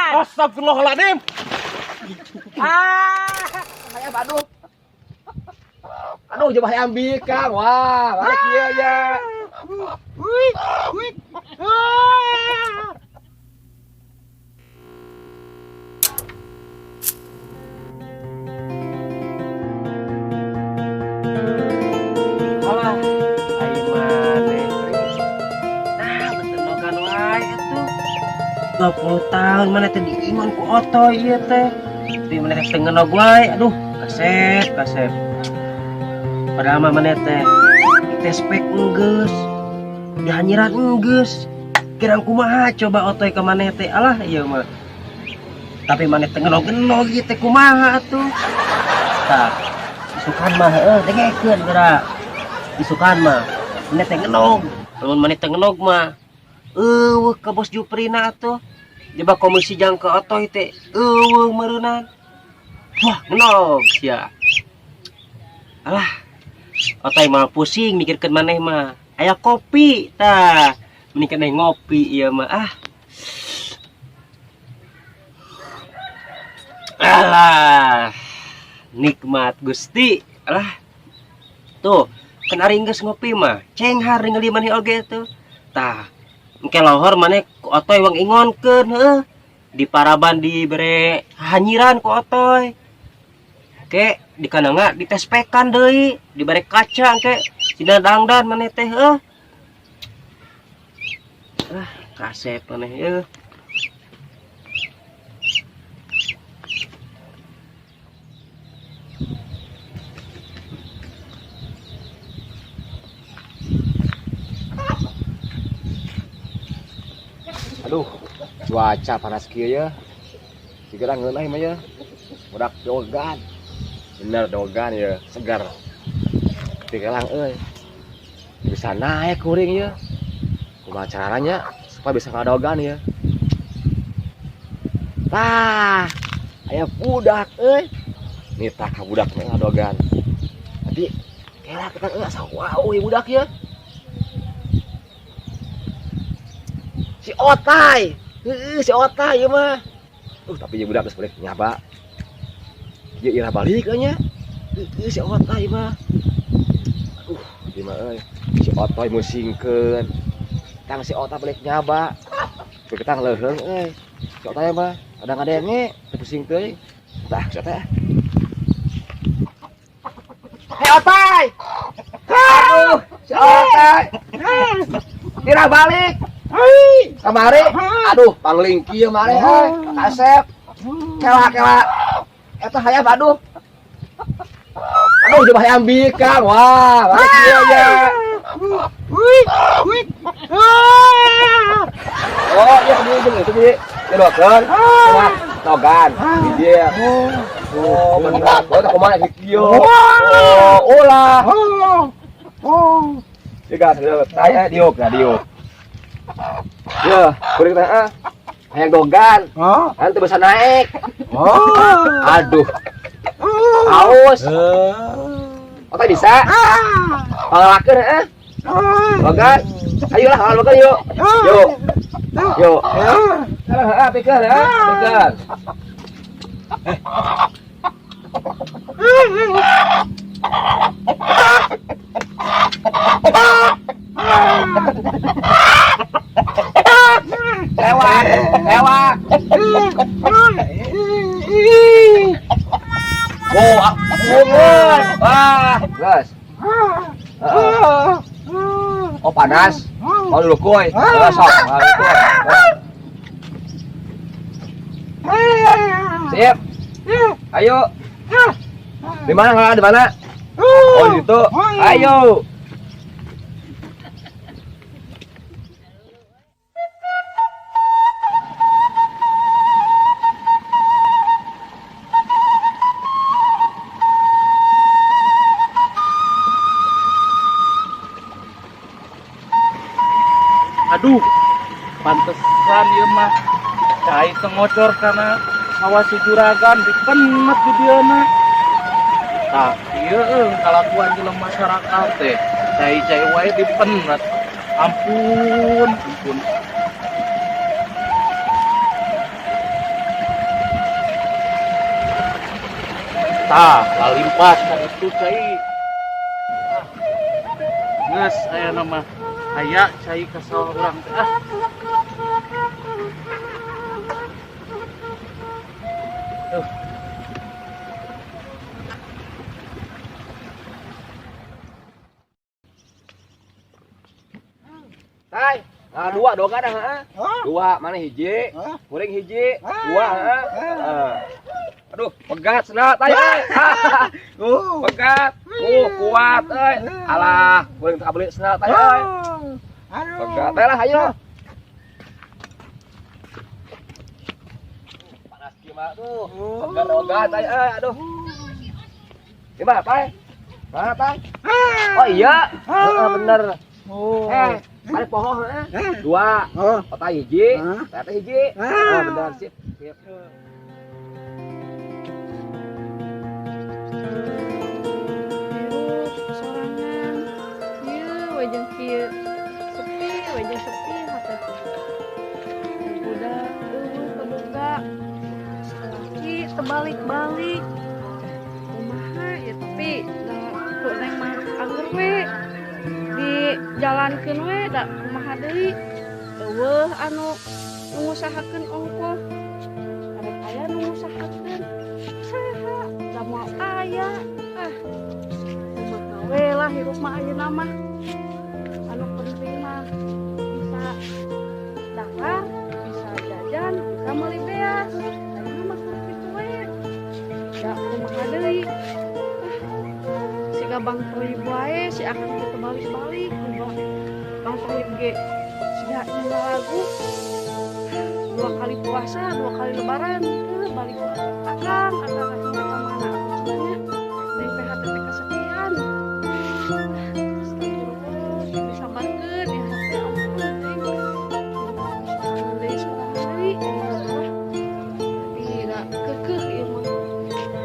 Dogan. Astagfirullahaladzim. Ah. Hayam aduh. Aduh, coba hayam bikang. Wah, balik ieu ya. Wih, wih. Ah. Alah, ai maneh. Nah, bener dogan wae atuh. 20 tahun maneh teh diingon ku Otoy ieu teh. Tapi maneh teh ngenog wae, aduh, kasep, kasep. Padahal mah maneh teh ditespek enggeus, dihanyiran enggeus. Kirang kumaha coba Otoy ka maneh teh, alah ieu mah. Tapi maneh teh ngenog-ngenog ieu teh kumaha atuh. Tah, isukan mah heueuh dengekeun geura. Isukan mah maneh teh ngenog. Lamun maneh teh ngenog mah eueuh ka bos Juprina atuh. Coba komisi jang ke Otoy teh eueuh meureunnan. Wah, ngenog sia. Alah, Otoy mah pusing mikirkeun maneh mah. Aya kopi tah. Mending keneh ngopi ieu mah ah. Alah, nikmat Gusti. Alah. Tuh, kan ari geus ngopi mah, cenghar ningali maneh oge tuh. Tah, engke lohor maneh ku Otoy wang ingonkeun heueuh. Di paraban dibere hanyiran ku Otoy. Ke di kananga ditespekan deui, dibere kaca engke sina dangdan maneh teh heueuh. Ah, kasep maneh heueuh. Aduh, cuaca panas kieu ya. Segera ngeunah mah ya. Budak dogan. Bener dogan ya, segar. Dikelang euy. Bisa naik kuring ya. Kumaha caranya supaya bisa ngadogan ya. Tah, aya budak euy. Nitah ka budak mah ngadogan. Tapi kela kita euy asa wow ieu budak ya. Si Otai. Heeh, si Otai ieu mah. Tapi ieu budak geus balik nyaba. Ieu ira balik euy nya. Heeh, si Otai mah. Aduh, ieu mah euy. Si Otoy musingkeun. Tang si Otai balik nyaba. Ketang leuheung euy. Si Otai mah kadang ngadenge teu pusing teuing. Tah, si Otai. Hei Otai. Aduh, si Otai. Ira balik. Kamari, aduh, pangling kieu mare euy, kasep. Kela-kela. Eta hayam aduh. Aduh, coba hayam bikang. Wah, balik kieu ya. Wih, wih. Ah. Oh, iya di ujung itu di dokeun. Kumaha? Togan. Di dieu. Oh, bener. Oh, tah kumaha di kieu. Oh, ulah. Oh. Tiga, tanya diuk, nah diuk. Ya, kuring teh ah. Hayang dogan. Oh. Kan teu bisa naik. Oh. Aduh. Aus. Oke bisa. Pangalakeun heeh. Dogan. Ayolah, pangalakeun yuk. Yuk. Yuk. Heeh, pikeun heeh, pikeun. Lewat, lewat. Oh, bungun. Wah, gas. Oh, panas. Oh, dulu kuy. Oh, sok. Sip. Ayo. Di mana nggak? Di mana? Oh, itu. Ayo. Aduh, pantesan ieu mah cai teu ngocor kana sawah si juragan dipenet di dieuna. Tah, ieu eueuh kalakuan jelema masyarakat teh. Cai-cai wae dipenet. Ampun, ampun. Tah, lalimpas ka itu cai. Ah. Geus aya nama aya cai ka sawah urang teh ah. Tuh. Tai, nah, dua dong ada, heeh. Dua, mana hiji? Kuring hiji, dua, heeh. Heeh. Aduh, pegat cenah tai euy. Pegat. Kuat euy. Alah, kuring teu beli cenah tai euy. Pegat teh lah ayo. Panas kieu mah tuh. Pegat pegat tai euy, aduh. Gimana, Tai? Mana, Tai? Oh iya, heeh bener. Eh, ada pohon heeh. Dua. Otak hiji, tete hiji. Oh, bener sip. Sip. Hirup sorangan ieu we jeung kieu sepi we jeung sepi hate teh budak eueuh kaboga salaki teu balik-balik kumaha ya, tapi da ku neng mah angger we dijalankeun we, da kumaha deui, eueuh anu ngusahakeun ongkoh. Arek aya nu ngusahakeun saha, da moal aya. Ah, kumaha we lah hirup mah ayeuna mah, anu penting mah bisa dahar, bisa jajan, bisa meuli beas. Ayeuna mah kudu kitu we, da kumaha deui. Ah, siga Bang Toib wae, si Akang teh teu balik-balik. Coba Bang Toib ge siga lagu dua kali puasa, dua kali lebaran teu balik. Akang, akang, akang teh ka mana atuh cenah nya? Neng teh hate teh kesepian. Astagfirullah, disabarkeun ya hate, ampun teuing. Sorangan deui, sorangan deui ieu mah. Tapi da keukeuh ieu mah,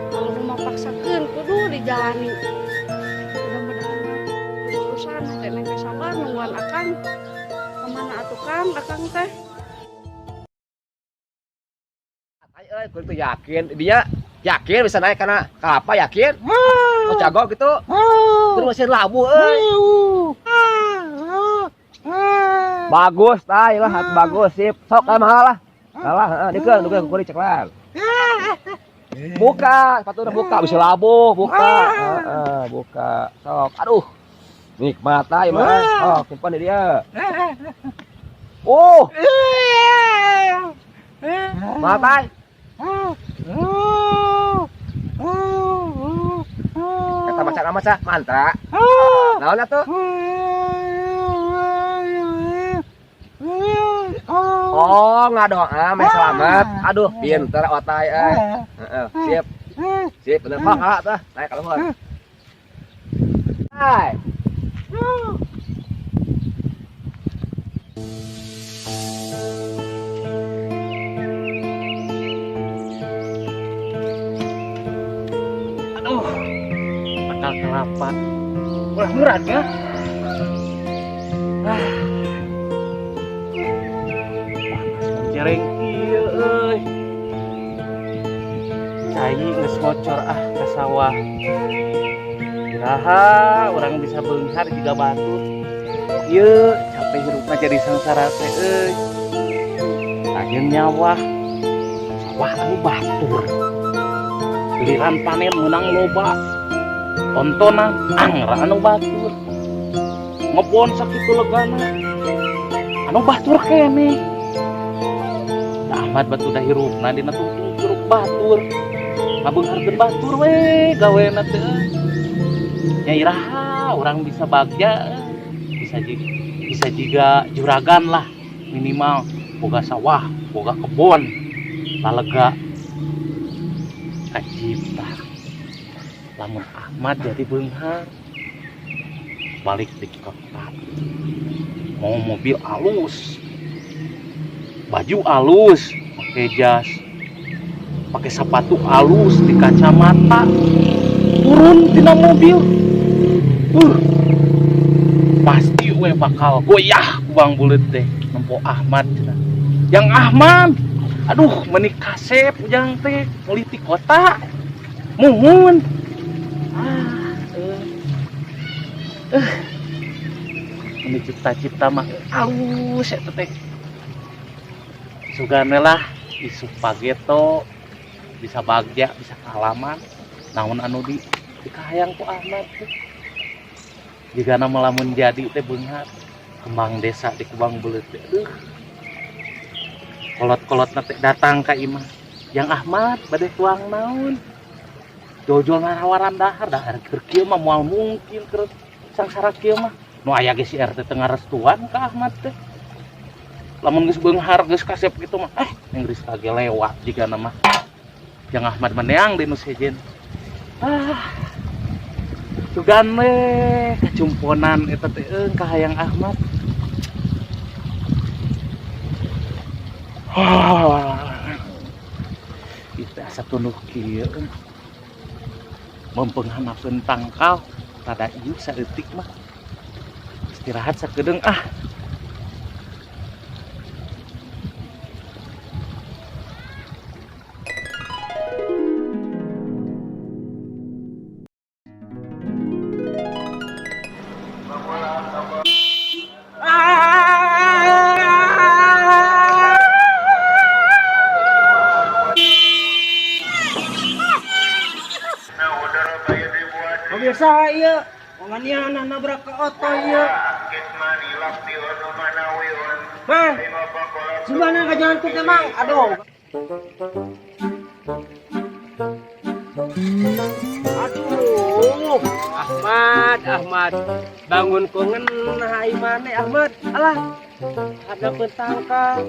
kalau mau mapaksakeun kudu dijalani. Mudah-mudahan mah terus-terusan hate neng teh sabar nungguan akang. Kemana atuh Kang, akang teh? Tai euy, kuring tuh yakin dia yakin bisa naik karena kelapa yakin. Oh, jago gitu. Terus masih labuh euy. Bagus tai lah, bagus sip. Sok lah mahal lah. Kalah, heeh, dikeun, dikeun kuring ceklan. Buka, sepatu buka bisa labuh, buka. Heeh, buka. Sok, aduh. Nikmat tai mah. Oh, simpan di dia. Oh. Mahal tai. Kata baca nama sah, mantra. Naon atuh? Oh, ngadoa meh selamat. Aduh, pinter otai euy. Heeh, sip. Sip, bener kok kalah tuh. Naik ka luhur. Hai. Aduh, bakal kelapa. Ulah murah ya. Ah. Panas jereng ieu euy. Cai geus ngocor ah ke sawah. Iraha urang bisa beunghar jiga batur. Ieu capek hirupna jadi sangsara teh euy. Lain nyawah. Sawah anu batur. Giliran panen menang loba. Tontonan angra anu batur. Ngebon sakitu legana. Anu batur keneh. Da Ahmad batu da hirupna dina tungtung curug batur. Ngabeungharkeun batur we gawena teh. Nya iraha urang bisa bagja, bisa jiga juragan lah, minimal boga sawah, boga kebon, lalega kacipta. Lamun Ahmad jadi beunghar balik di kota, mau mobil alus, baju alus, pakai jas, pakai sepatu alus, di kacamata, turun tina mobil, pasti we bakal goyah ku Bang Buleut teh nempo Ahmad cenah. Yang Ahmad, aduh meni kasep ujang teh politik kota. Muhun. Ah, ini cipta-cipta mah alus eta teh. Sugane lah isuk pageto bisa bagja, bisa kalaman. Naon anu di dikahayang ku Ahmad teh. Jigana mah lamun jadi teh beunghar kembang desa di Kubang Belut teh. Aduh. Kolot-kolotna teh datang ka imah. Yang Ahmad bade tuang naon? Jol-jol narawaran dahar, dahar keur kieu mah moal mungkin keur sangsara kieu mah. Nu aya ge si RT teh ngarestuan ka Ahmad teh. Lamun geus beunghar geus kasep kitu mah, geus kage lewat jigana mah. Yang Ahmad mah neang di nu sejen. Ah. Sugan we kacumponan eta teh kahayang Ahmad. Ah. Itu asa tunduh kieu. Mempenghanapeun tangkal rada ieu saeutik mah. Istirahat sakedeung ah. Pemirsa ieu, wamaniana nabrak ke oto ieu. Mang, gimana ka jalan teh Mang? Aduh. Aduh, Ahmad, Ahmad, bangun ku ngeunah ai maneh Ahmad. Alah, ada petangka.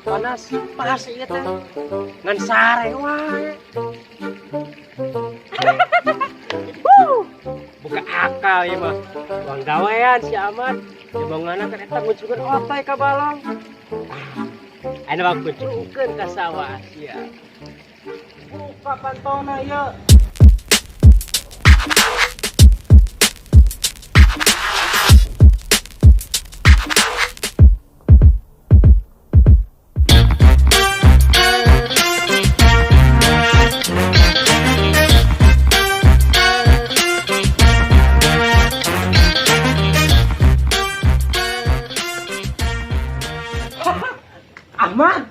Panas pas ieu teh. Ngan sare wae. Buka akal ya mah. Uang gawean si Ahmad. Dibongana kan eta nguncungkeun otoy ka balong. Ayeuna mah kuncungkeun ka sawah sia. Buka pantona ieu. Ahmad.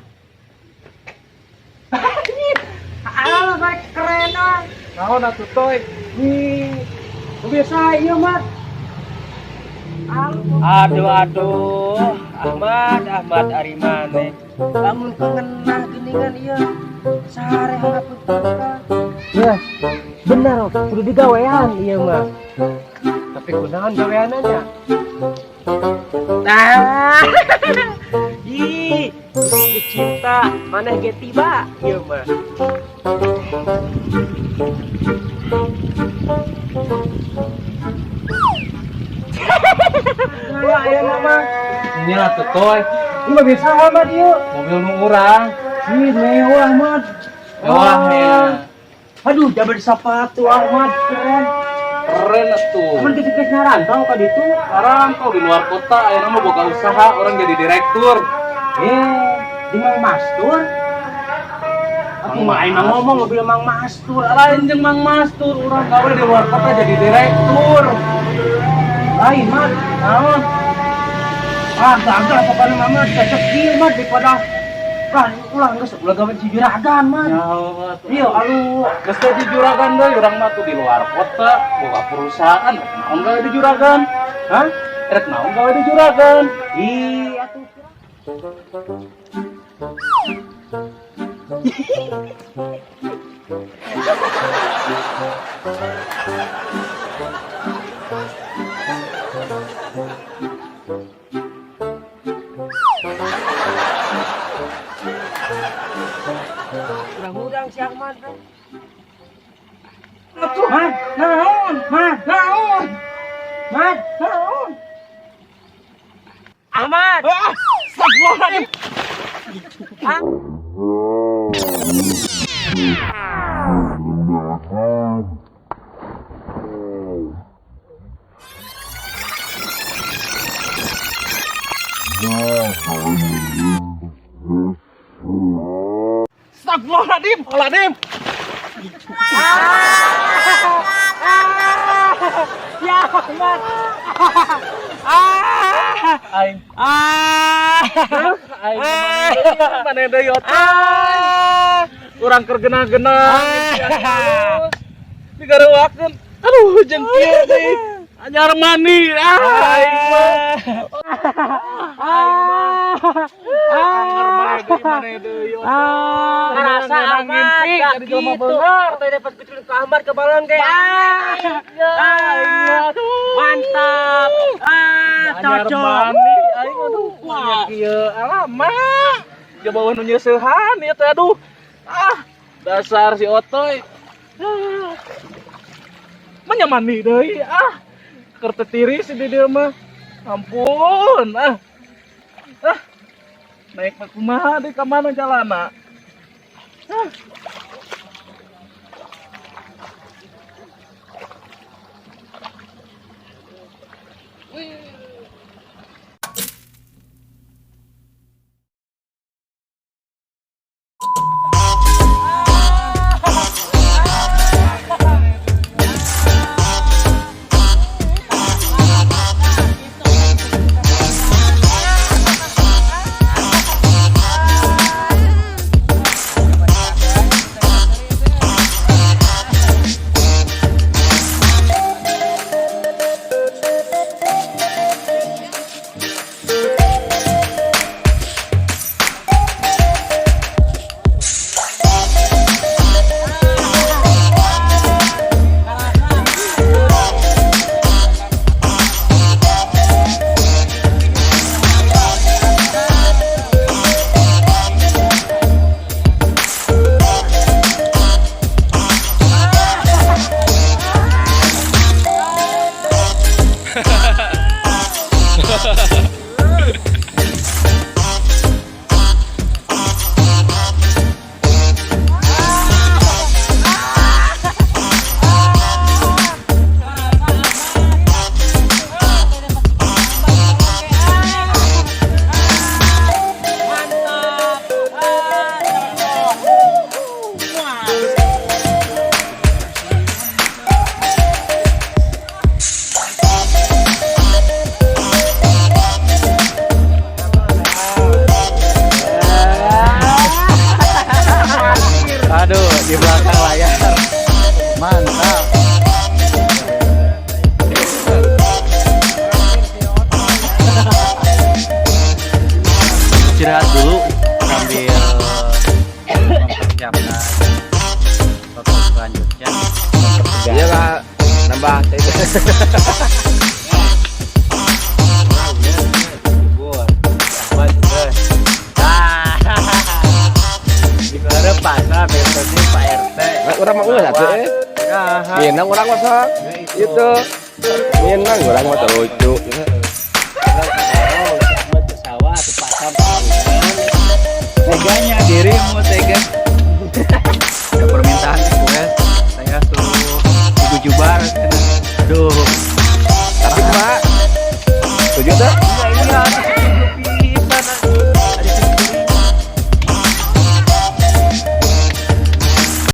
Alah, baik keren ah. Naon atuh toy? Ih, biasa ieu mah. Aduh aduh, Ahmad, Ahmad ari maneh. Lamun kengenah geuningan ieu. Sare hanapun tangka. Wah, bener kudu digawean ieu mah. Tapi kunaon gaweananya? Nah. Ih, cinta maneh ge tiba ieu mah. Nah, ayeuna mah. Nya atuh toy. Ieu mah biasa Ahmad ieu. Mobil nu urang. Ih, mewah Ahmad. Mewah ya. Aduh, jabar sepatu Ahmad keren. Keren atuh. Cuman geus ngarantau ka ditu. Ngarantau di luar kota ayeuna mah boga usaha, orang jadi direktur. Di Mang Mastur. Aku Mang mah aing mah Mastur. ngomong mobil Mang Mastur. Lain jeung Mang Mastur, urang gawe di luar kota jadi direktur. Lain mah. Naon? Ah, gagal pokoknya mah mah cocok kieu mah daripada lah ulah geus ulah gawe si juragan mah. Ya Allah, tuh. Iya, aduh. Geus teh di juragan deui urang mah tuh di luar kota, boga perusahaan, rek naon gawe di juragan? Hah? Rek naon gawe di juragan? Ih, atuh. Kurang-kurang si Ahmad teh. Atuh, Mad, naon? Mad, Naon? Mad, Naon? Ahmad. Ah, astagfirullahaladzim. Ah. Astagfirullahaladzim, Astagfirullahaladzim. Ya Ahmad. Ah. Aing. Ah. Aing maneh deui otak. Ah. Urang keur genah-genah. Ah. Digareuakeun. Aduh, jeung kieu deui. Anyar mani. Ah, aing mah. Aing mah. Anger maneh deui otak. Ah. Ngerasa Ngerasa Ahmad ngimpi gak jadi jelema gitu. beunghar. Atau dapat kucing ke Ahmad ke balon ge. Ah. Ah. Mantap. Ah, Anyar cocok. mani aing aduh. Wah. Kieu alamak. Coba nu nyeusehan ieu teh aduh. Ah, dasar si Otoy. Ah. Manya mani deui ah. Keur teu tiris di dieu mah. Ampun ah. Ah. Naik mah kumaha deui ka mana jalana? Ah. Mantap. Ah, cocok. Wah. Aduh, di belakang layar. Mantap. Istirahat dulu sambil mempersiapkan foto selanjutnya. Iya lah, nambah. Ah. Di pasar besoknya Pak RT. Nah, urang mah ulah atuh eh. Nah, Minang urang mah sok. Itu. Minang urang mah lucu. Teganya dirimu tega. Ada permintaan request, saya suruh Ibu Jubar. Aduh.